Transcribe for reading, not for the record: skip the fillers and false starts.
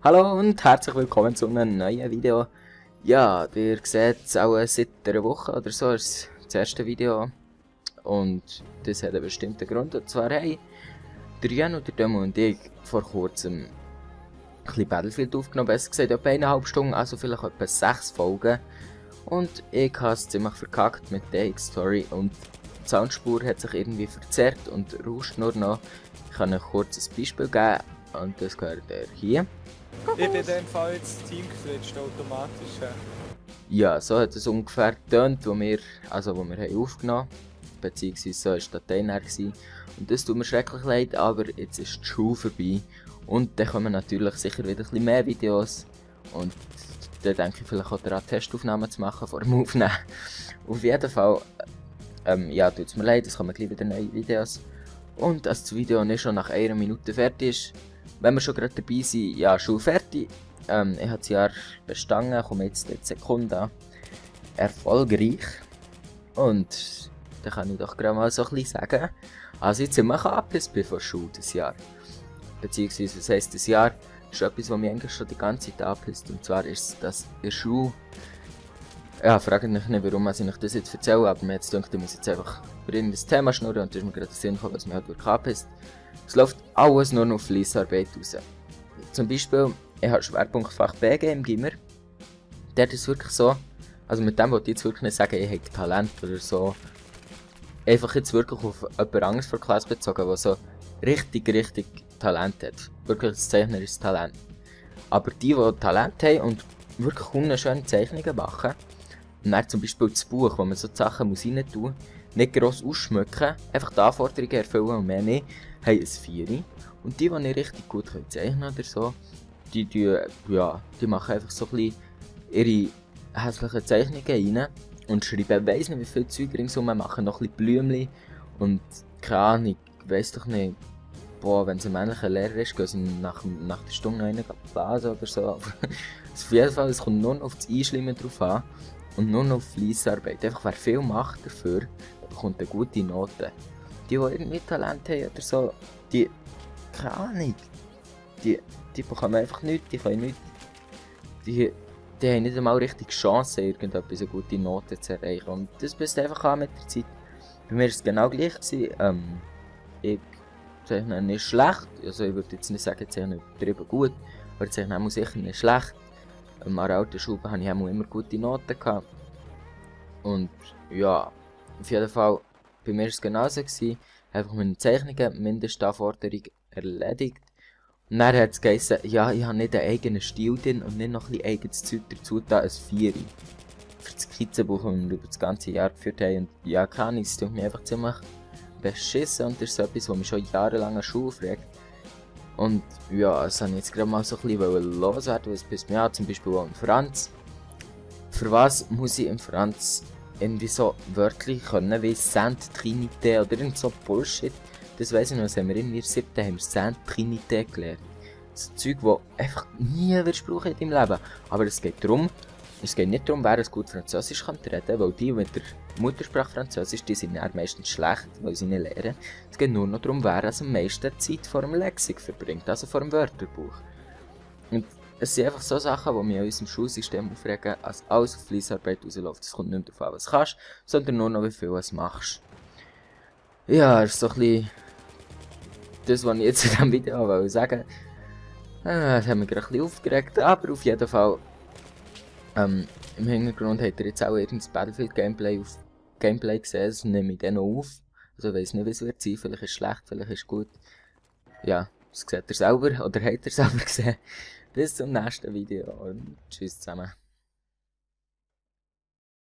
Hallo und herzlich willkommen zu einem neuen Video. Ja, ihr seht es auch seit einer Woche oder so, ist das erste Video. Und das hat einen bestimmten Grund. Und zwar haben der Jan und der Demo und ich vor kurzem ein bisschen Battlefield aufgenommen. Besser gesagt etwa 1,5 Stunden, also vielleicht etwa 6 Folgen. Und ich habe es ziemlich verkackt mit der Story und die Soundspur hat sich irgendwie verzerrt und rauscht nur noch. Ich kann ein kurzes Beispiel geben und das gehört hier. Ich bin in dem Fall ins Team geswitcht, automatisch. Ja, so hat es ungefähr getönt, wo wir haben aufgenommen haben. Beziehungsweise so war die Datei näher. Und das tut mir schrecklich leid, aber jetzt ist die Schule vorbei. Und dann kommen natürlich sicher wieder ein bisschen mehr Videos. Und dann denke ich vielleicht auch daran, Testaufnahmen zu machen vor dem Aufnehmen. Auf jeden Fall, ja, tut es mir leid, es kommen gleich wieder neue Videos. Und als das Video nicht schon nach 1 Minute fertig ist, wenn wir schon gerade dabei sind, ja, Schule fertig. Ich habe das Jahr bestanden, komme jetzt in die Sekunde erfolgreich. Und dann kann ich doch gerade mal so ein bisschen sagen, also ich ziemlich angepisst bin von Schule das Jahr. Beziehungsweise, was heisst das Jahr? Das ist etwas, was mich eigentlich schon die ganze Zeit angepisst. Und zwar ist das in der Schule. Ja, fragt mich nicht, warum ich euch das jetzt erzähle, aber mir jetzt denkt, ich muss jetzt einfach über irgendein Thema schnurren und das ist mir gerade in den Sinn gekommen, was mich halt wirklich angepisst. Es läuft alles nur noch auf Fleissarbeit raus. Zum Beispiel, ich habe Schwerpunktfach BG im Gimmer. Dort ist es wirklich so, also mit dem wollte ich jetzt wirklich nicht sagen, ich habe Talent oder so. Einfach jetzt wirklich auf jemand anderes von der Klasse bezogen, der so richtig Talent hat. Wirklich das zeichnerisches Talent. Aber die Talent haben und wirklich wunderschöne Zeichnungen machen, und dann zum Beispiel das Buch, wo man so die Sachen rein tun muss, nicht gross ausschmücken, einfach die Anforderungen erfüllen und mehr nicht, haben ein 4. Und die nicht richtig gut zeichnen oder so, die machen einfach so ein bisschen ihre hässlichen Zeichnungen rein und schreiben, weiss nicht wie viel Zeug ringsum, machen noch ein bisschen Blümchen und keine Ahnung, weiss doch nicht, boah, wenn es ein männlicher Lehrer ist, gehen sie nach der Stunde noch einen blasen oder so. Auf jeden Fall, es kommt nur noch auf das Einschleimen drauf an und nur noch auf Fleissarbeit. Einfach wer viel macht dafür, bekommt eine gute Note. Die irgendwie Talent haben oder so, die, keine Ahnung, die bekommen einfach nichts, die können nichts, die haben nicht einmal richtig Chance, irgendetwas eine gute Note zu erreichen. Und das passt einfach an mit der Zeit. Bei mir war es genau gleich. Ich zeichne nicht schlecht, also ich würde jetzt nicht sagen, ich zeichne übertrieben gut, aber ich zeichne auch sicher nicht schlecht. An der alten Schule hatte ich immer gute Noten gehabt. Und ja, auf jeden Fall, bei mir war es genauso. Einfach meine Zeichnungen, Mindestanforderung erledigt. Und dann hat es geheißen, ja, ich habe nicht einen eigenen Stil drin und nicht noch ein bisschen eigenes Zeug dazu, da ein 4. Für das Skizzenbuch, das wir über das ganze Jahr geführt haben. Und ja, keine Ahnung, es tut mich einfach ziemlich beschissen und das ist so etwas, was mich schon jahrelang an der Schule fragt. Und ja, das wollte ich jetzt gerade mal so ein bisschen loswerden, was bis mir zum Beispiel auch im Franz. Für was muss ich im Franz irgendwie so wörtlich können wie Sainte Trinité oder irgend so Bullshit? Das weiss ich noch, das haben wir in der 7. haben wir Sainte Trinité gelernt. Das Zeug, das einfach nie wirst brauchen in deinem Leben. Aber es geht nicht darum, wer es gut Französisch kann reden, weil die mit der Muttersprache Französisch, die sind ja meistens schlecht, weil sie nicht lernen. Es geht nur noch darum, wer am meisten Zeit vor dem Lexik verbringt, also vor dem Wörterbuch. Und es sind einfach so Sachen, die mich an unserem Schulsystem aufregen, als alles auf Fleissarbeit rausläuft. Es kommt nicht darauf an, was du kannst, sondern nur noch, wie viel du machst. Ja, das ist so ein bisschen das, was ich jetzt in diesem Video sagen wollte. Das hat mich gerade ein bisschen aufgeregt, aber auf jeden Fall im Hintergrund habt ihr jetzt auch irgendein Battlefield-Gameplay gesehen, das nehme ich dann noch auf. Also ich weiss nicht, wie es wird sein, vielleicht ist es schlecht, vielleicht ist es gut. Ja, das seht ihr selber, oder habt ihr selber gesehen. Bis zum nächsten Video und tschüss zusammen.